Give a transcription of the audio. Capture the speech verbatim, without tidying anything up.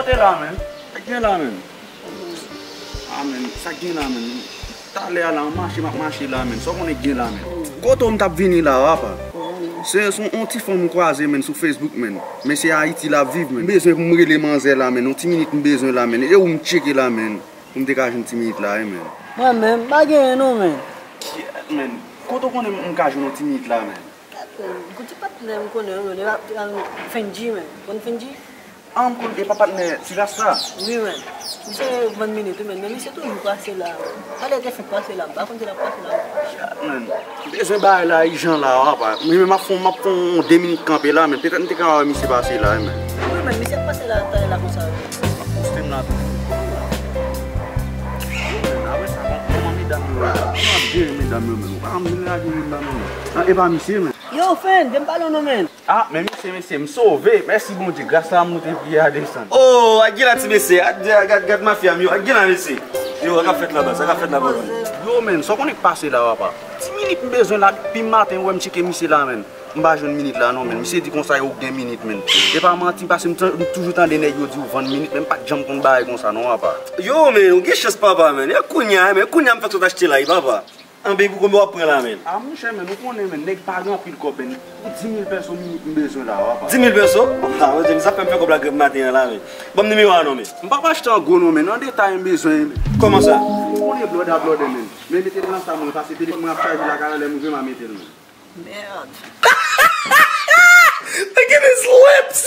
Kote la, menn? Sa k gen la, menn? Ah, menn, sa k gen la, menn? Talè a la, m mache, m ap mache la, menn. Sa w konnen k gen la, menn? Kote w m t ap vini la, apa? Se, se yon, yon ti fanm m kwaze, menn, sou Facebook, menn. Men se Ayiti l ap viv, menn. M bezwen pou m rele manzè la, menn. Yon ti minit m bezwen la, menn. E ou m tcheke la, menn. Pou m te ka jwenn ti minit la, wi, menn. Mwen menm, m pa genyen non, menn. Kyèt, menn. Kote w konnen m ka jwenn yon ti minit la, menn? Kyèt, menn. Gon ti patnè m konnen, menn. Li ap, ap Fendji, menn. Konn Fendji? Ah, m konn, e pa patnè ti rasta? Wi, menn. Misye vann minit, wi, menn. Men misye toujou pase la, menn. Talè te fenk pase la, m pa konn si l ap pase la. Kyèt, menn. M bezwen bagay la ijan la, apa. Mwen menm m ap fè, m ap fè yon de minit kanpe la, menn. Petèt m te ka wè misye pase la, wi, menn. Wi, menn. Misye ap pase la, talè la konsa, wi. Poste m la tou. Apre sa, bon, kòman medam yo ye? Kòman ap jere medam yo menm? Ou pa janm vin lage medam yo menm. Ah, e pa misye menm. Yo, Fenn, vin pale w non, menn. Ah, men mesye, mesye, m sove. Mèsi Bondye, gras la m moute, priye a desann. Oh, ak gen la ti mesye, ak, ak, ak, gad mafya m yo, ak gen la mesye. Yo, sa k ap fèt la, baz, sa k ap fèt la, baz. Yo, menn, sa w konnen k pase la, apa? Ti minit m bezwen la, depi maten, ou wè m tcheke misye la, menn. M pa jwenn minit la non, menn. Misye di konsa yo gen minit, menn. E pa manti, paske m t-, m toujou tande nèg yo di ou vann minit, men m pa t janm konn bagay konsa non, apa. Yo, menn, ou gen chans, papa, menn. E kounye a, menn, kounye a m fèk sot achte la, wi, papa. Anben, pou konbyen w ap pran la, menn? A, monchè, menn, ou konnen, menn, nèg pa gen anpil kòb, menn. Pou dis mil pèso minit m bezwen la, apa. Dis mil pèso? Ah, Bondye, sa fè m fè kòb la grèv maten an la, menn. Ban m nimewo a non, menn. M p ap achte an gwo non, menn. An detay m bezwen, menn. Kòman sa? Ou konnen blòdè a blòdè, menn. Men mete l nan sa mwen, paske telefòn mwen ap chaje lakay la, lè m rive m a mete l, menn. Merde. Look at his lips.